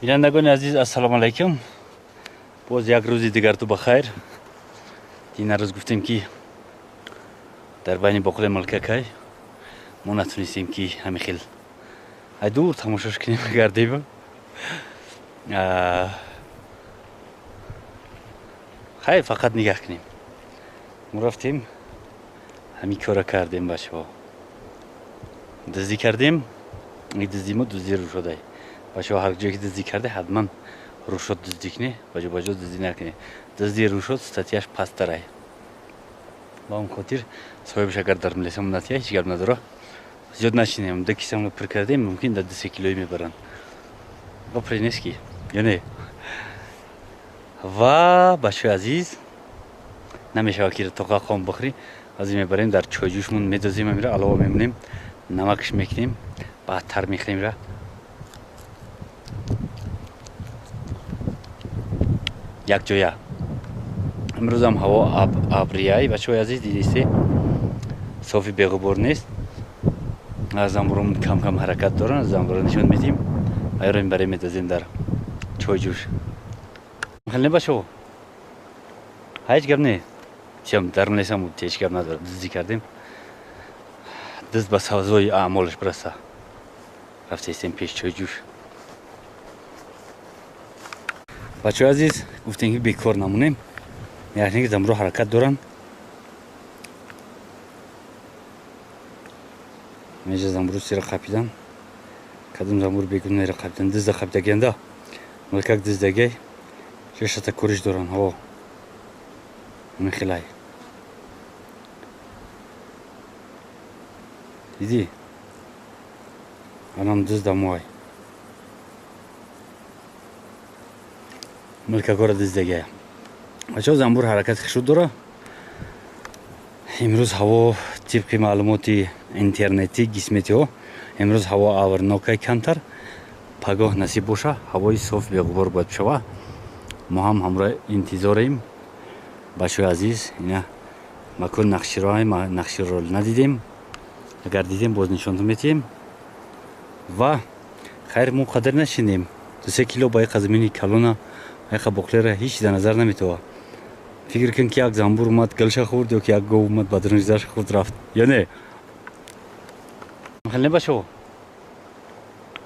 Бинандагони азиз, ассалому алайкум. Боз як рӯзи дигар ту бахайр. Дина рӯз гуфтем, ки дар байни боқле милкакай мо натунистем, ки ҳамин хел ай дур тамошош кунем, гардем. Хайр, фақат нигаҳ кунем. Мо рафтем, ҳамин кора кардем, бачаҳо. Дуздӣ кардем. Ин дуздии мо дуздии рӯшодай. Бачаҳо, ҳар ҷое ки дуздӣ карде, ҳатман рӯшод дуздӣ кунӣ, ба ҷо ба ҷо дуздӣ накунӣ. Дуздии рӯшод статьяш пасттарай. Ба он хотир соҳибаш агар дар милисам натия, ҳеҷ гап надора. Зиёд начинем, ду кисамро пур кардем, мумкин дар 2-се килои мебаранд. Ба принески ё не? Ва бачаҳои азиз, намешавад ки тоқа қом бихӯрӣ. Аз ин мебарем, дар чойҷӯшмон медозем, амира алова мемонем, намакш мекунем, баъдтар мехӯрем ра. Якҷоя. Имрӯзам ҳаво абрияй, бачаҳои азиз, дидисте, софи беғубор нест. Замбурон кам-кам ҳаракат доранд, замбуро нишон медиҳем. Айро мебарем, медозем дар чойҷӯш. Хеле не, бачаҳо? Ҳеҷ гап не. Чам дар милисам ҳеҷ гап надорад. Дуздӣ кардем. Дузд ба савзои аъмолаш бираса. Рафтаистем пеш чойҷӯш. Бачаҳои азиз, гуфтем, ки бекор намонем. Яъне ки замбуро ҳаракат доранд. Межа замбуру сира қапидан. Кадом замбур бегунера қапидан, дизда қапидагенда. Милкак диздагай. Шашата кориш доранд, ҳо. Михилай. Дидӣ? Анам дизда мой. Милкакора диздагай. Бачаҳо, замбур ҳаракати хушуд дора. Имрӯз ҳаво, тибқи маълумоти интернетӣ, гисметиҳо, имрӯз ҳаво абрнокай камтар. Пагоҳ насиб боша, ҳавои соф беғубор бояд шава. Мо ҳам ҳамроҳ интизорем. Бачаҳои азиз, ина макон нақширои нақширо надидем. Агар дидем, боз нишонтон метиҳем. Ва хайр, мо қадр нашинем. 2-се кило ба яқа замини калона, яқа боқлера ҳеҷ дар назар наметова. Фикр кун, ки як замбур омад, гилша хӯрд, ё ки як гов омад, бадрунизаш хӯрд, рафт. Ё не? Хеле не, бачаҳо?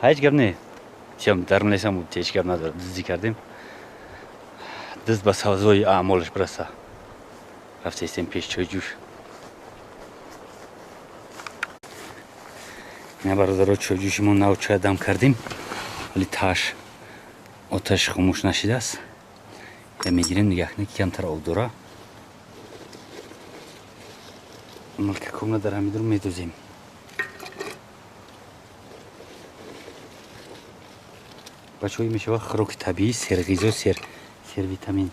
Ҳеҷ гап не. Чам дар милисам ҳеҷ гап надорад. Дуздӣ кардем. Дузд ба савзои аъмолаш бираса. Рафтаистем пеш чойҷӯш. Ина, бародаро, чойҷӯши мо нав чой дам кардем. Вале таш оташ хомӯш нашидааст. Я мегирем, нигаҳ кунед, ки камтар об дора. Милкакомна дар ҳамин дур медозем. Бачаҳо, мешава хӯроки табиӣ, серғизо, сервитамин.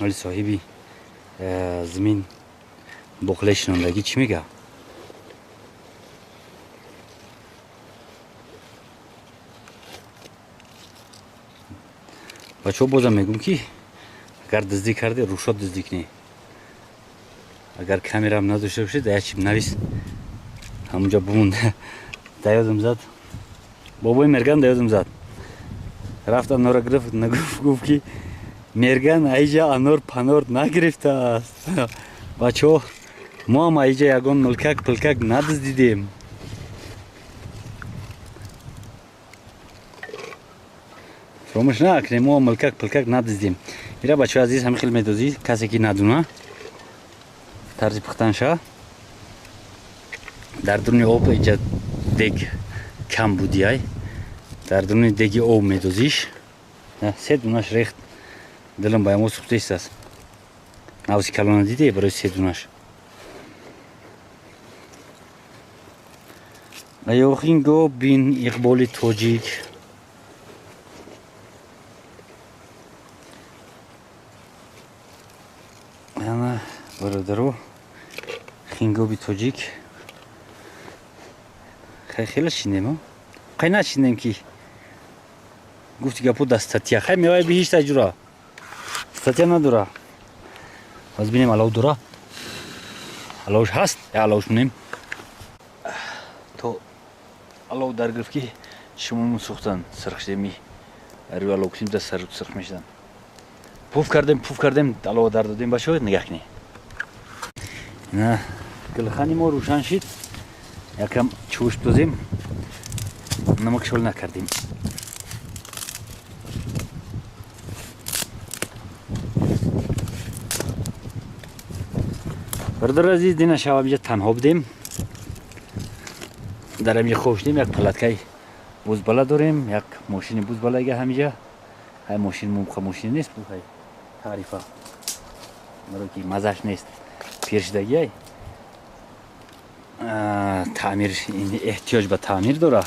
Вале соҳиби замин боқле шинондагӣ чӣ мега? Бачаҳо, бозам мегӯм, ки агар дуздӣ карде, рӯшод дуздӣ кунӣ. Агар камераам надошта бошед, як чиз навис, ҳамунҷо бимон. Да ёдам зад бобои Мерган, да ёдам зад. Рафт, анора гирифт, гуфт, ки Мерган аиҷа анор панор нагирифтааст. Бачаҳо, мо ҳам аиҷа ягон милкак пилкак надуздидем. Фаромӯш накунем, мо милкак пилкак надуздем. Ира, бачаҳои азиз, ҳамин хел медозӣ, касе ки надуна тарзи пухтанша. Дар дуруни об, иҷа дег кам будиай, дар дуруни деги об медозиш. Се дунаш рехт, дилам ба ямо сӯхтаистааст. Навси калона диде барои се дунаш. Аёхинго бин иқболи тоҷик. Ана, бародаро, хингоби тоҷик. Хеле шинем, қай нашинем, ки гуфти гапо да статья. Хай, меваи биҳишт аҷура статья надора. Аз бинем, алов дора, аловш ҳаст, я аловш монем то. Алов дар гирифт ки шумомун сӯхтан, сирх шудем. Рӯи алов кунем, даст сирх мешудан. Пуф кардем, пуф кардем, алова дар додем бачаҳо, нигаҳ кунед. Ина гулхани мо рӯшан шид. Якам чӯш дозем. Намак шол накардем. Бародар азиз, дина шаб инҷа танҳо будем. Дар ҳаминҷа хоб шудем, як палаткаи бузбала дорем, як мошини бузбалага ҳаминҷа. Ҳай мошин мумқа мошин нест, бу ҳай таърифа. Барои ки мазаш нест. Пиршидагиай. Таъмир эҳтиёҷ ба таъмир дора.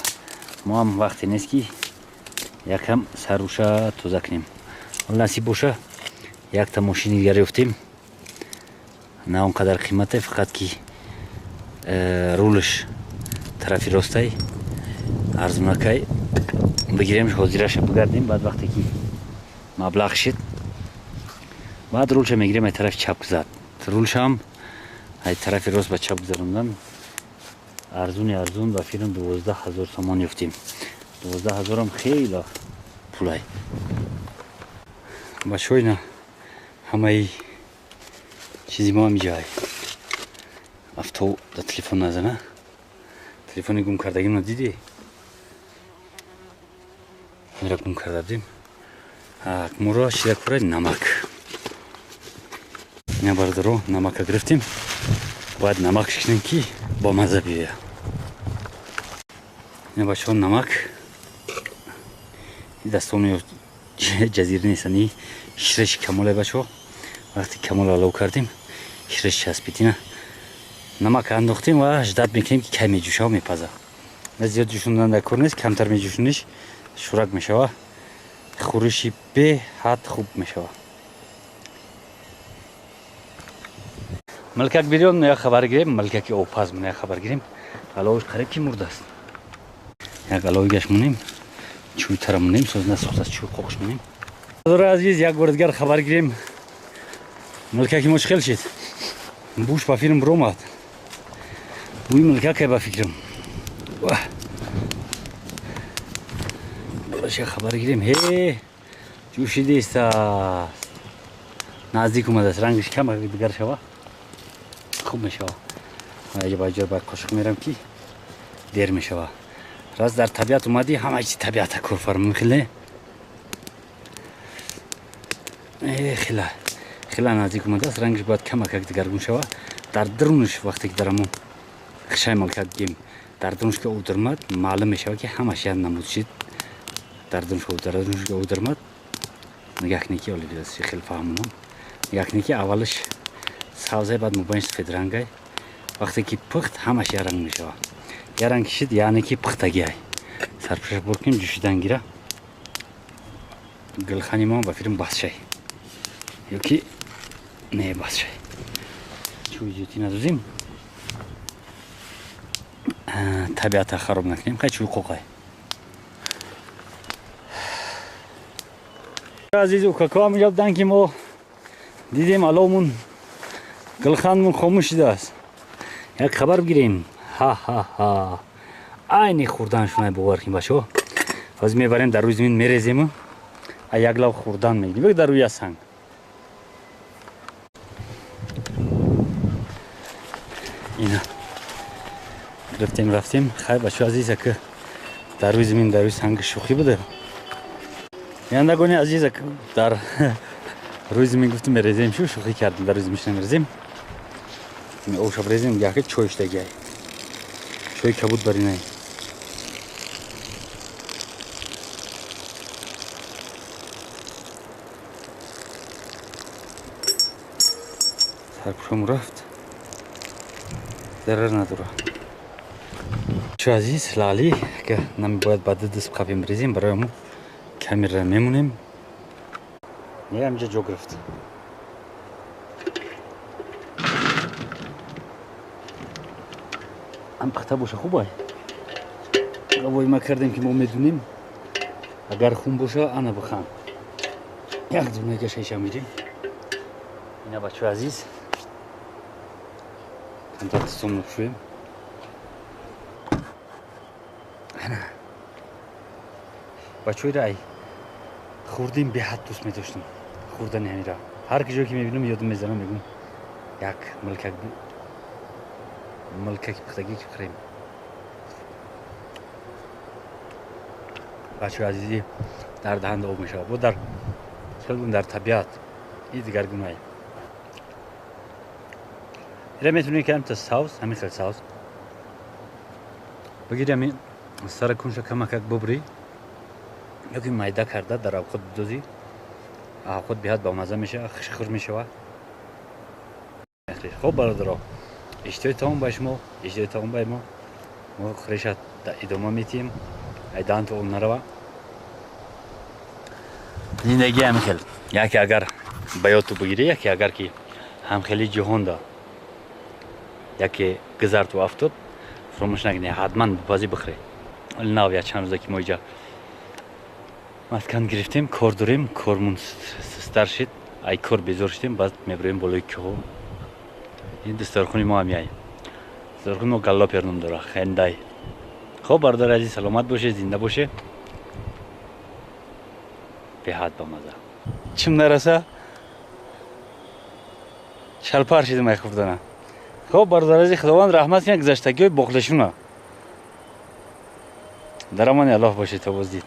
Мо ҳам вақте нест ки якам саруша тоза кунем. Ҳол насиб боша якта мошини дигар ёфтем. На он қадар қимате, фақат ки рулш тарафи ростай арзунакай бигирем, ҳозираша бигардем, баъд вақте ки маблағ шид баъд рулша мегирем, ай тарафи чап гузад. Рулшам ай тарафи рост ба чап гузарондан арзуни арзун ба фирм 12 000 сомон ёфтем. 12 000-ам хеле пулай. Бачаҳо, ина ҳамаи чизи мо ҳамиҷай. Авто да телефон назана. Телефони гум кардагимро дидӣ? Инро гум карда будем. Моро чиза кора намак. Ина бародаро, намака гирифтем. Бояд намак шикнем ки бо маза биёяд. Ина бачаҳо намак. Дастони ҷазира нестани шираши камоле бачаҳо. Вақте камол алов кардем, шираш часпид. Ина намак андохтем ва ждать мекунем ки кай меҷӯшава, мепаза. На зиёд ҷӯшондан дар кор нест, камтар меҷӯшониш шӯрак мешава, хӯриши беҳад хуб мешава. Милкак бирён як хабар гирем, милкаки обпаз мон як хабар гирем. Аловаш қариб ки мурдааст. Як алови гаш монем, чӯйтара монем, соз насӯхтааст, чӯй қоқш монем. Бародари азиз, як бор дигар хабар гирем. Милкаки мо чӣ хел шид? Буш ба филм биромад. Бӯи милкакай ба фикрам. Бароша хабар гирем. Ҳе, ҷӯшидистааст. Наздик омадааст, рангаш кам дигар шава. Хуб мешава. Аҷа ба ҷо ба қошиқ мерам ки дер мешава. Раз дар табиат омадӣ, ҳама чиз табиата кор фармон хеле. Хела. Хела наздик омадааст, рангаш бояд камакак дигаргун шава. Дар дарунаш вақте ки дар ҳамон хишай малкак гем, дар дарунаш ки об даромад, маълум мешава ки ҳамаш як намуд шид. Дар дарунаш об, дар дарунаш ки об даромад, нигаҳ кунед ки оли бидааст, хеле фаҳмонам. Нигаҳ кунед ки аввалаш сабзай, баъд мобайнаш сафедрангай. Вақте ки пухт, ҳамаш як ранг мешава. Як ранг шид, яъне ки пухтагиай. Сарпӯшаш бор кунем, ҷӯшидан гира. Гулхани мо ба филм бас шай. Ё ки не бас шай. Чӯи зиёдӣ надозем. Табиата хароб накунем, хай чӯи қоқай. Азиз укако ҳаминҷа буданд ки мо дидем аловмун гулханмун хомӯш шудааст. Як хабар бигирем. Ҳа-ҳа-ҳа. Айни хӯрдан шунай бовар кунед бачаҳо. Ҳозир мебарем дар рӯи замин мерезему, а як лав хӯрдан мегирем. Биг дар рӯи санг. Ина гирифтем рафтем. Хай бачаҳо азиз, ака дар рӯи замин дар рӯи санг шӯхӣ буда. Бинандагони азиз, ака дар рӯи замин гуфтем мерезем, шу шӯхӣ кардем, дар рӯи замин намерезем. Обша брезем, яке чой шудагиай. Чой кабуд баринай. Сарпӯшам рафт. Зарар надора. Чо азиз, лали, ка нам бояд ба ду даст қапим брезем, барои мо камера мемонем. Не, ҳаминҷа ҷо гирифт. Ам пухта боша хубай. Вой ма кардем ки мо медунем. Агар хун боша, ана бихан. Як дунага шайша мирем. Ина бачаҳои азиз. Камтар дастонро бишӯем. Ана бачаҳоира ай хурдим беҳад дӯст медоштам хӯрдани ҳамира. Ҳар ки ҷое ки мебинам, ёдам мезанам, мегӯм, як милкак, милкаки пухтагӣ ки бихӯрем. Бачаҳои азизӣ, дар даҳанда об мешавад. Бо дар хел дар табиат и дигар гунае. Ира метавонӣ ки ҳамта савз, ҳамин хел савз бигири, ҳамин сара кунша камакак бубрӣ ёки майда карда дар авқот бидозӣ, авқот беҳад бамазза мешава, хушхур мешава. Хоб, бародаро, иштиҳои таом ба шумо, иштиҳои таом ба мо. Мо хӯреша идома метиҳем, ай даҳанто об нарава. Зиндагӣ ҳамин хел. Яке агар ба ёдту бигирӣ, яке агар ки ҳамхели ҷаҳонда яке гузарту афтод, фуромӯш накунӣ, ҳатман бипазӣ, бихӯрӣ. Нав як чанд рӯза ки мо иҷа маскан гирифтем, кор дорем, кормун систар шид, ай кор безор шудем, баъд мебироем болои кӯҳо. Ин дастархони мо ҳамяй, дастархони мо Галлопер ном дора, хендай. Хоб, бародари азиз, саломат бошед, зинда боше. Беҳад бамаза. Чим нараса, шалпар шидим ай хӯрдана. Хоб, бародари азиз, Худованд раҳмат кунад гузаштагиҳои боқлешуна. Дар амони Аллоҳ бошед то боздид.